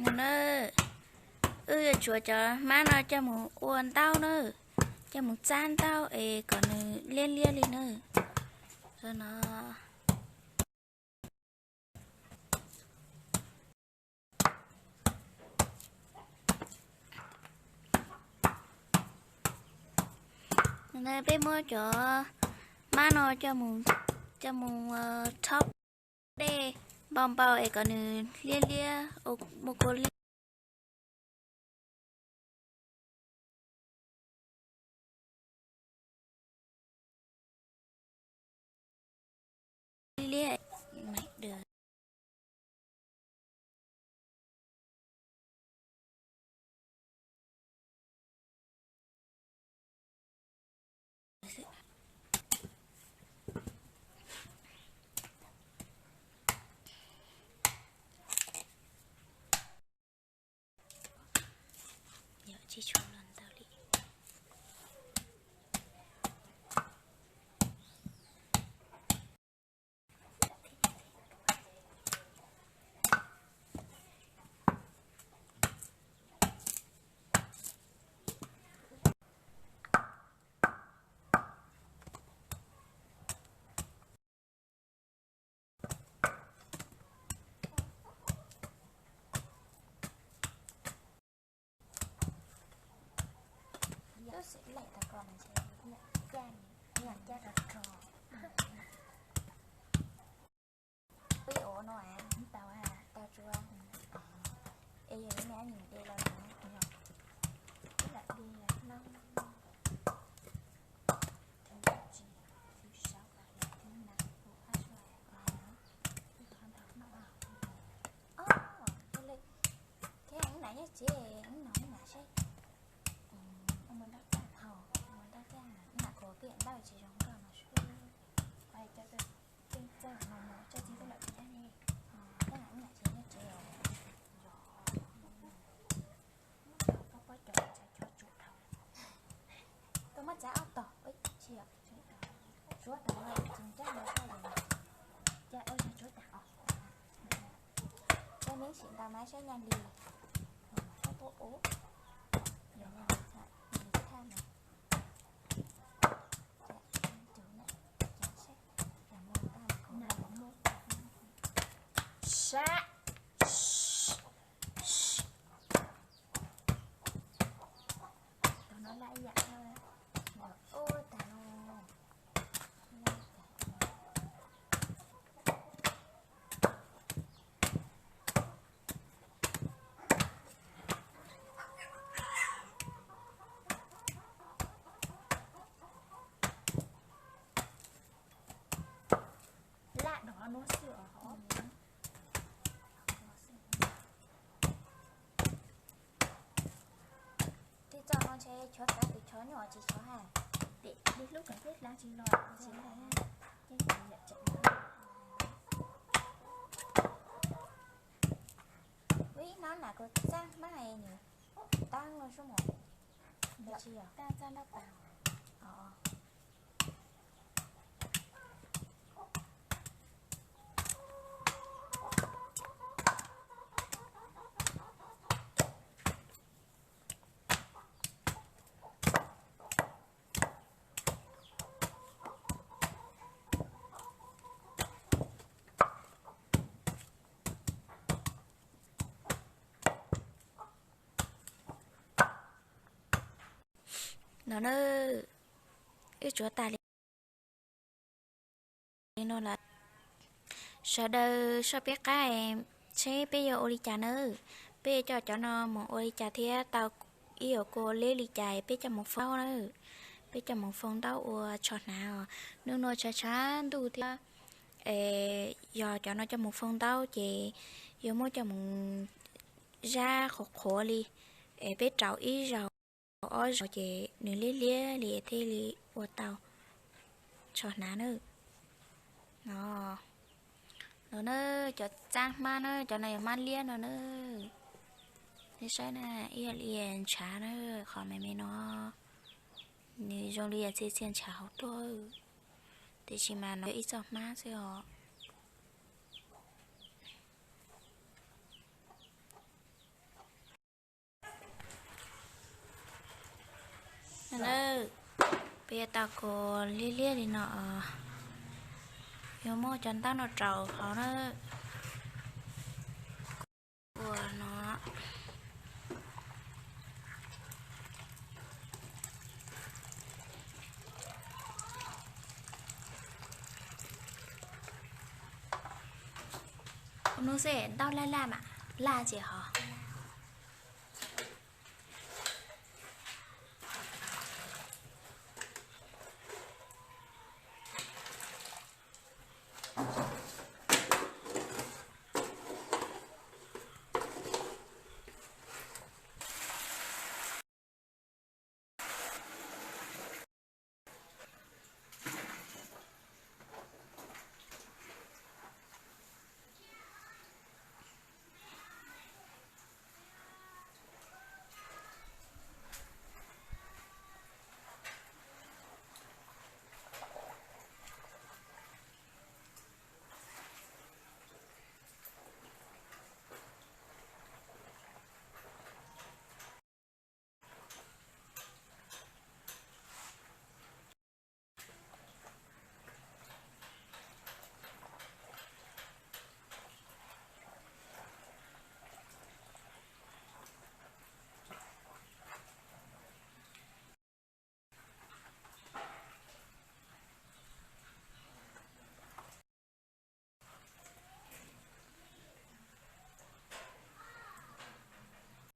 No na, wb yuav tshuav cov hmab no coj mus ua ntaub na, coj mus txab ntaub es kom nws liab liab li na. No, no peb muab cov hmab no coj mus, coj mus rhaub dej npau npau es kom nws liab liab, ua kua liab. Liab, tsis tshua los ntau li. Tus xwm lem tau ko mas ntshe ib yam caj, ib yam caj rog rog. Peb ua no tau, tau tsuav. Es yog li ne, nws de los no, ib lam de no. Tus tsis, tus saud, tus na, tus qab suav, tus ho ntau no. Ua li, thiab wb nam nyob tsev, wb nam wb nam seb. Ua mus nrab caj thaum, ua mus nrab caj, wb nam khuav peb nrab tsis zoo nkauj no sub. Coj txij no mus coj txij peb lawm thiab ne. Tej nam wb nam tsev nyob tsev os. Pob pob cov tsav cov tsum dhau. Tuaj muab txav ob tog, ib tsi, tsuav tag no tsis nrab no tag li. Cas ua yog tsuav tag os. Cov neeb sim ntau mas saib nyaj li, saib tuaj ub, yog li thaj no. Sab. Tau no laj ib yam no, ub tag no. Laj dov no xwb os. Tej txoj no ntshe chov xav tus chov nyuaj tsis chov ha. Pem li hlub kom peb hlab tsis los tsis hlab. Ces yam tseem no. Ib hnub na kuv txaj hmab es nws tab no sub mus. Tsis yog txaj nrab pas. No na, wb tsuav tas li no lawm. Sawv daws soj peb qab, seb peb yuav ua li cas na. Peb yuav coj cov no mus ua li cas thiab tau ib yam kua liab li cas peb coj mus foob na. Peb coj mus foob ntaub ua tsho hnav os. Hnub no tshav tshav ntuj thiab, es yog cov no coj mus foob ntaub ces yuav muab coj mus zab qhuav qhuav li, es peb rau ib zaug ob zaug ces nws liab liab li thiaj li ua tau tsho hnav na. No, no na, cov txaj hmab na, cov no yog hmab liab no na. Nej saib na, ib yam li ntshav na, qhov me me no nws zoo li yam txia txia ntshav hauv tuaj, tiam sis mas no yog ib txoj hmab xwb os. Nawb, peb yuav tau kuas liab liab li no, yuav muab cov ntaub no rau hauv na. Ua no. Ua no xwb ntaub laj laj mas, laj ces hov.